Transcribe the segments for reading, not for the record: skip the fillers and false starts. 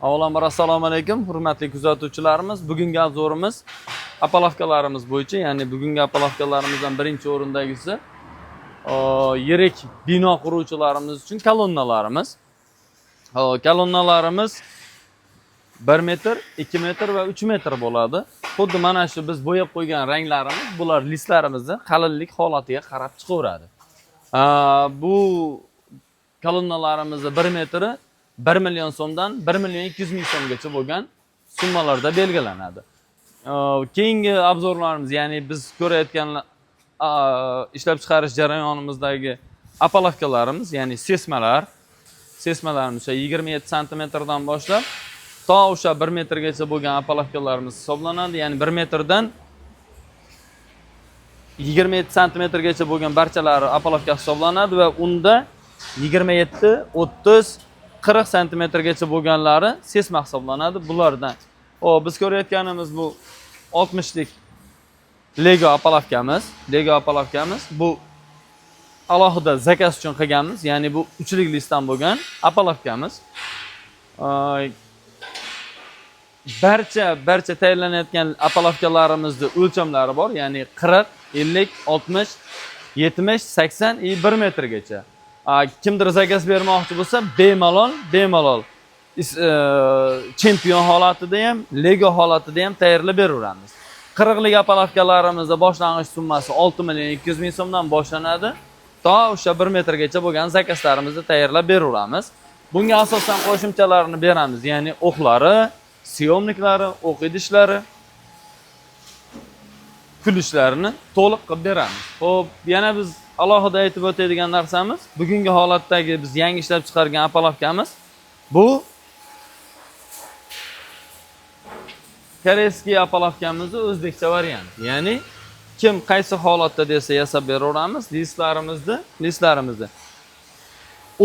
Avvalambor assalomu alaykum, hurmatli kuzatuvchilarimiz. Bugungi обзор imiz опалубка larimiz bo'yicha, ya'ni bugungi опалубка larimizdan birinchi o'rindagisi yirik bino quruvchilarimiz uchun kolonnalarimiz. Kolonnalarimiz 1 metr, 2 metr va 3 metr bo'ladi. Xuddi mana shu biz bo'yab qo'ygan ranglarimiz, bular listlarimizni qalinlik holatiga qarab chiqaveradi. Bu kolonnalarimizni 1 metri 1 million so'mdan 1 million 200 ming so'mgacha bo'lgan summalarda belgilanadi. Keyingi обзор larimiz, ya'ni biz ko'rayotgan ishlab chiqarish jarayonimizdagi опалубка larimiz, ya'ni sesmalar, sesmalarimiz o'sha 27 santimetrdan boshlab to o'sha 1 metrgacha bo'lgan опалубка larimiz hisoblanadi. Ya'ni 1 metrdan 27 santimetrgacha bo'lgan barchalari опалубка hisoblanadi va unda 27, 30, 40 santimetrgacha bo'lganlari sesma hisoblanadi. Bulardan o biz ko'rayotganimiz bu 60lik Lego опалубка miz, Lego опалубка miz bu alohida заказ uchun qilganmiz. Ya'ni bu uchlik listdan bo'lgan опалубка miz. Barcha tayyorlanayotgan опалубка larimizni o'lchamlari bor, ya'ni 40, 50, 60, 70, 80 и 1 metrgacha. Kimdir заказ bermoqchi bo'lsa, bemalol chempion holatida ham, Lego holatida ham tayyorlab beraveramiz. 40lik опалубка larimizda boshlang'ich summasi 6 million 200 ming so'mdan boshlanadi. To o'sha 1 metrgacha bo'lgan заказ larimizni tayyorlab beraveramiz. Bunga asosan qo'shimchalarni beramiz, ya'ni o'qlari, съёмник lari, o'q idishlari, kulishlarini to'liq qilib beramiz. Xo'p, yana biz alohida aytib o'tadigan narsamiz, bugungi holatdagi biz yangi ishlab chiqargan опалубка miz bu корейский опалубка mizni o'zbekcha varianti. Ya'ni kim qaysi holatda desa yasab beraveramiz. Listlarimizni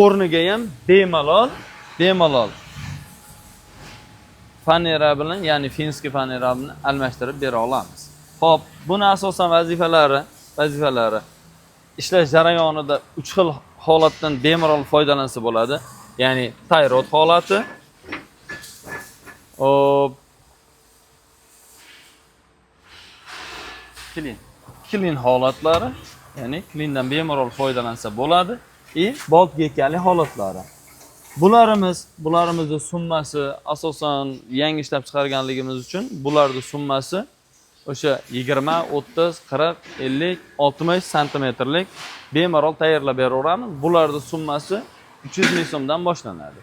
o'rniga ham bemalol fanera bilan, ya'ni финский fanera bilan almashtirib bera olamiz. Xo'p, buni asosan vazifalari ishlash jarayonida 3 xil holatdan bemalol foydalansa bo'ladi. Ya'ni tie rod holati, hop, klin holatlari, ya'ni klindan bemalol foydalansa bo'ladi и bolt gekali holatlari. Bularimizni summasi asosan yangi ishlab chiqarganligimiz uchun bularning summasi o'sha 20, 30, 40, 50, 60 santimetrlik bemalol tayyorlab beraveramiz. Bularning summasi 300 ming so'mdan boshlanadi.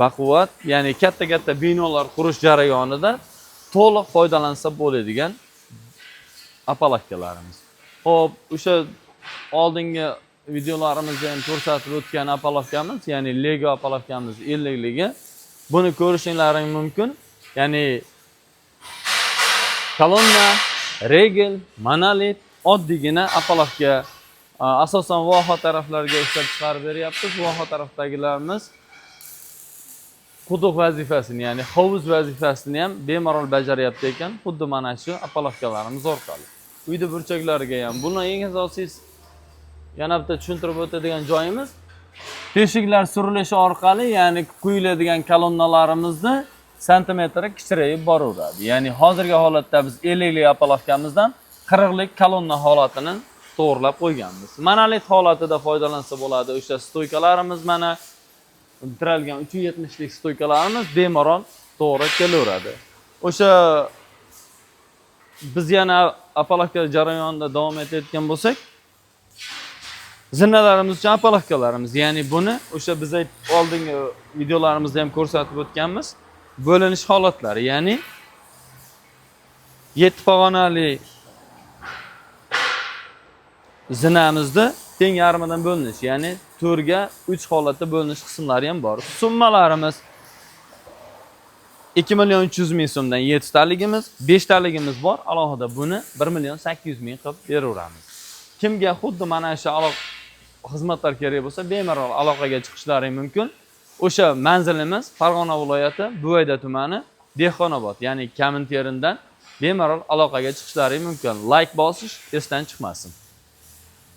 Baquvvat, ya'ni katta-katta binolar qurish jarayonida to'liq foydalansa bo'ladigan опалубка larimiz. Xo'p, o'sha oldingi videolarimizda ham ko'rsatib o'tgan опалубка miz, ya'ni Lego опалубка miz 50ligi. Buni ko'rishingiz mumkin. Ya'ni kolonna, regel, monolit, oddiygina опалубка. Asosan voha taraflarga ishlab chiqarib beryapmiz. Voha tarafdagilarimiz quduq vazifasini, ya'ni hovuz vazifasini ham bemalol bajaryapti ekan, xuddi mana shu опалубка larimiz orqali. Uyda burchaklariga ham. Buni eng asosiysi yana bitta tushuntirib o'tadigan joyimiz, teshiklar surilishi orqali, ya'ni quyiladigan kolonnalarimizni santimetri kichrayib boraveradi. Ya'ni hozirgi holatda biz 50 lik опалубка mizdan 40 lik kolonna holatini to'g'rilab qo'yganmiz. Monolit holatida foydalansa bo'ladi. O'sha стойка larimiz mana tiralgan 370 lik стойка larimiz bemalol to'g'ri kelaveradi. O'sha biz yana опалубка jarayonida davom etayotgan bo'lsak, zinalarimiz uchun опалубка larimiz, ya'ni buni o'sha biz oldingi videolarimizda ham ko'rsatib o'tganmiz. Bo'linish holatlari, ya'ni 7 pog'onali zinamizda teng yarmidan bo'linish, ya'ni 4ga 3 holatda bo'linish qismlari ham bor. Summalarimiz 2 million 300 ming so'mdan 7 taligimiz, 5 taligimiz bor. Alohida buni 1 million 800 ming qilib beraveramiz. Kimga xuddi mana shu xizmatlar kerak bo'lsa, bemalol aloqaga chiqishlari mumkin. O'sha manzilimiz Farg'ona viloyati, Buvayda tumani, Dehqonobod, ya'ni Kamin terindan bemalol aloqaga chiqishlari mumkin. Like bosish esdan chiqmasin.